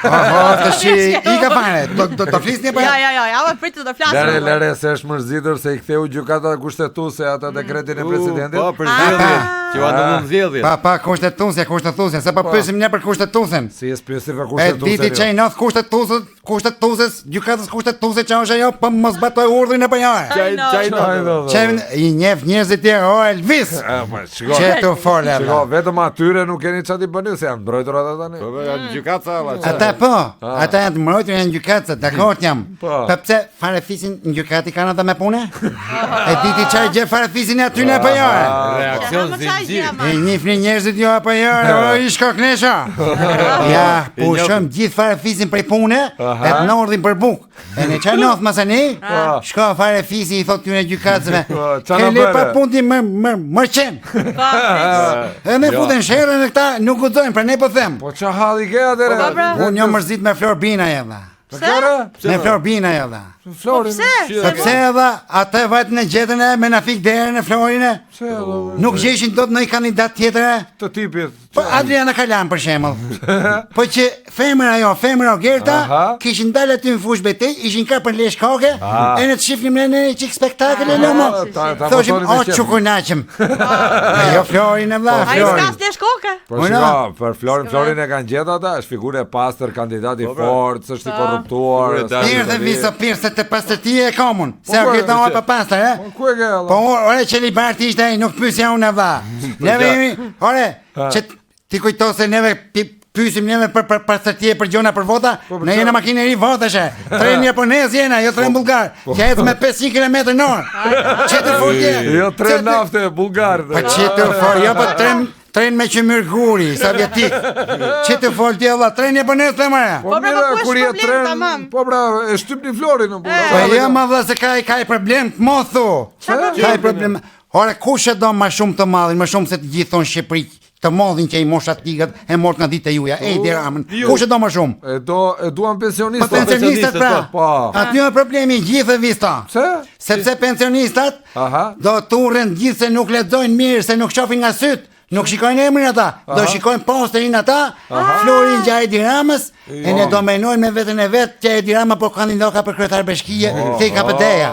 Po, po, tash ika fare. Do do të flisni apo? Ja, ja, ja, ja, prit të flasim. Lere, lere se është mërzitur se i ktheu gjykata kushtetuese atë dekretin e presidentit. Po, për zgjedhjet, që u anulluan zgjedhjet. Pa, pa, kushtetuesja, kushtetuesja, se po Po. pyesim ne për kushtetuesen. Si e s'pyesim për E kushtetuese. diti që i noth kushtetuesës, kushtetueses, gjykatës kushtetuese që është ajo, po mos zbatoj urdhrin apo jo. Çaj, I know. çaj Çaj do. Që i njeh njerëzit tjerë, o Elvis. E, po, shiko. Që tu fole. Shiko, vetëm atyre nuk keni çfarë t'i bëni se janë mbrojtur ata tani. Po, po, janë gjykatësa valla. çaj. Ata po, ata janë të mbrojtur janë gjykatësa, dakord jam. Po. Po pse fare fisin në gjykatë i kanë ata me punë? E diti çfarë gjë fare fisin e aty apo jo? Reaksion Ma çaj zinxhir. gjë, ma. E njihni njerëzit jo apo jo? O ish koknesha. Ja, pushëm gjithë fare fisin prej pune, e të nordhin për buk. E ne çfarë ndodh masa ne? Shko fare fisi i thot këtyre gjykatësve. Po, ça Ke na le bëre?" pa punë ti më më më qen. Po, fiks. E ne futen sherrën e këta nuk guxojnë, pra ne po them. Po ça halli ke atëre? Po, pra. Unë jam mërzit me Flor Bina e vlla. Po kërë? Me Flor Bina e vlla. Florin. Pse? Sepse edhe atë vajtën e gjetën e me na fik derën e Florin e. Pse? valla? Nuk gjeshin dot ndonjë kandidat tjetër e. Të tipit. Po Adriana Kalan për shembull. Po që femra ajo, femra Ogerta, Aha. kishin dalë aty në fushë betejë, ishin ka për lesh koke, e ne të shifnim ne ne çik spektakël e lëmo. Ah, ta- ta Thoshim, votonim me o qef." çukunaqëm. E jo Florin e vlla, Ai s'ka Florin. as lesh koke. Po Ujna. shiko, për Florin, Florin e kanë gjetë ata, është figurë e pastër, kandidat i Po, pra. fortë, s'është i korruptuar. Figurë e s'është dashur. Pirë dhe viso pirë se të pastërtie e komun. Se Po, Ogerta po, o pa pastër, e? Po ku e ke valla? Po ore Qeli Barti ishte ai, nuk pyesja unë e vlla. Neve jemi, ore, që ti kujto se neve pi, pyesim neve për për pastërtie për gjona për vota, Po, për ne çfarë? jena makineri votash. e. Tren japonez jena, jo tren bullgar, që ecë me 500 km në orë. Që të folje? Jo tren nafte, bullgar. Po që të fol, jo po tren tren me qymyr guri, sovjetik. Që të fol ti vlla, tren japonez the more. Po Po, pra, mira, po ku është kur je problemi, tren, tamam? po pra, e shtypni Florin, po. Po jo më vlla se ka ka i problem të mos thu. Ka i problem. Ore kush e do më shumë të madhin, më shumë se të gjithë thonë Shqipëri, të madhin që i mosha tigat e mort nga ditë e juja, Edi Ramën. Kush e do më shumë? E do e duan Po pensionistët. pensionistët pra. Po. Aty është problemi i gjithë vista. Pse? Sepse pensionistët Aha. do turren gjithë se nuk lexojnë mirë, se nuk shohin nga syt, nuk shikojnë emrin ata, do shikojnë posterin ata, Florin gja Edi Ramës, e ne do menojnë me veten e vet që Edi Rama po kandidoka për kryetar bashkie, te i KPD-ja.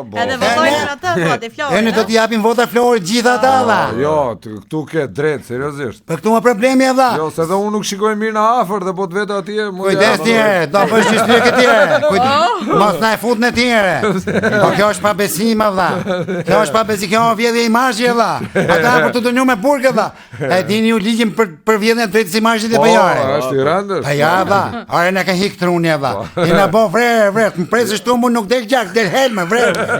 Po, bo. Edhe E, votojnë ne- për atë, thotë Flori. E ne do t'i japim vota Florit gjithë ata vlla. Jo, të- këtu ke drejt, seriozisht. Për këtu më problemi e vlla. Jo, se edhe unë nuk shikoj mirë në afër dhe po të vetë atje, mu Kujdes tjere, do bësh një shtyre këtë tjere. Kujdes, mos na e fut në tjere. Po kjo është pabesim e vlla. Kjo është pabesim, kjo është vjedhje imazhi e vlla. Ata janë për të dënuar me burg e vlla. E dini ju ligjin për për vjedhjen e drejtës imazhit e Po, po jo. e. është i rëndë. Pa ja vlla, ore na ka hik truni e vlla. E na bo vrer, vrer, më presësh tu mu nuk del gjak, del helme, vrer.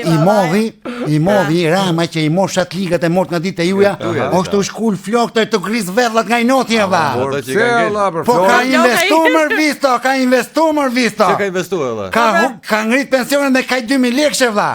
I modhi, i modhi Rama që i mosh atligat e mort nga ditë e juja, është u shkull flokët e të gris vedllat nga i noti e vlla. Ato që Pse i kanë ngel. valla për Po ka Florin? investu mër visto, ka investu mër visto. Që ka investuar valla? Ka hu- ka ngrit pensionin me kaj 2000 lekë vlla.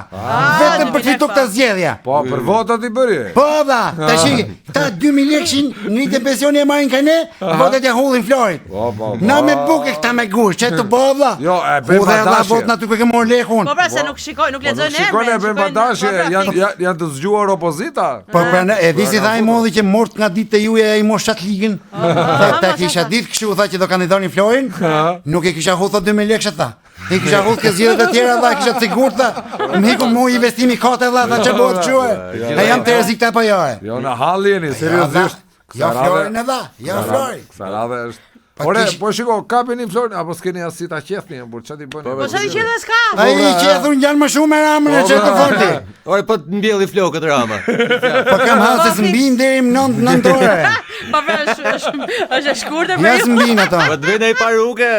Vetëm për të fitu këtë zgjedhje. Po, për votat i bëri. Po vlla, tash këta 2000 lekëshin ngritën pensionin e marrin ka ne, votat ja hullin Florit. Po, po, po. Na me bukë këta me gush, që të bo vlla. Jo, e bëjmë Hudhe vlla padashje. votën aty ku ke marrë lekun. Po pra se nuk shikoj, nuk Po nuk lexojnë emrin. shikojnë e bëjnë shikojnë- padashje, po, pra, janë fiks. janë janë të zgjuar opozita. Po pra ne, e di si tha i modhi që mort nga ditë e juja i mosh atë ligën. Tha ta kisha ditë kështu tha që do kandidonin Florin, nuk e kisha hudh 2000 lekë tha. I kisha hudh ke zgjedhjet e tjera tha, kisha të sigurt tha. Më hiku mu investimi kote vlla, tha ç'e bëhet kështu e. A jam të rrezik këta apo jo e? Jo, në hall jeni, seriozisht. Jo Kësa radhe- Florin e dha, jo kësa radhe- Florin. Kësa radhe është. Pa Ore, kish- po shiko, kapeni Florin apo s'keni as si ta qethni, por ç'a ti bëni? Po çfarë qenë s'ka? Ai i qethur ngjan më shumë me Ramën e çe të forti. Ore po të mbjelli flokët Rama. Po kam hasë s'mbin deri më 9 nëntore. Po pra është është është e shkurtër Ja për ju. s'mbin ato. Po të vjen ai paruke.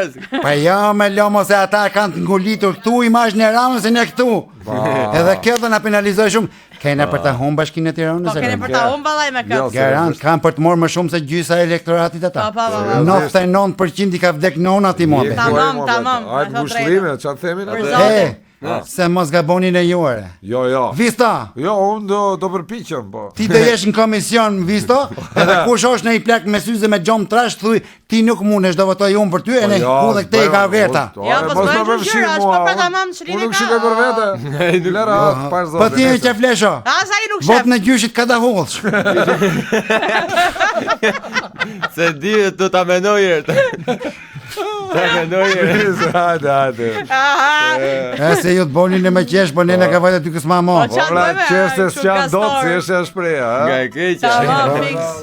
Pa jo me lomo se ata kanë të ngulitur këtu imazhin e Ramës e ne këtu. Edhe kjo do na penalizoj shumë. Kena për ta humb bashkinë e Tiranës. Po e keni kanë. për ta humb vallai me Jo, këtë. Garant kanë për të marrë më shumë se gjysa e elektoratit ata. Po, po, po, po. 99% i ka vdek nona ti mobe. Tamam, tamam, Hajde me thot ngushëllime, ç'a themi Për ne? zotin. E, se mos gabonin e juare. Jo, jo. Vista, Jo, unë do do përpiqem, po. ti do jesh në komision Visto, edhe kush është në i plak me syze me gjom trash, thuj ti nuk mundesh do votoj unë për ty, e ne Po jo, ku dhe këte i ka Ogerta. Po, Jo, po mos s'bëjnë më përfshi gjëra, është mua, po pra unë- tamam, ç'lidhje Unë nuk ka? shikoj për vete. Lera, pa zotin. Po ti e që flesho. As ai nuk shef. Vot në gjyshit ka da hullsh. Se di do ta mendoj herë. Ta mendoj herë. Hajde, hajde. Aha. E se ju të bonin në me qesh, po ne na ka vajtë aty kësma mo. Po, qa- Po pra, bëjme, qeshte ai, kështu s'qan dot, gastor. si është e shpreha, Nga ha? e keqja. Tamam, fix.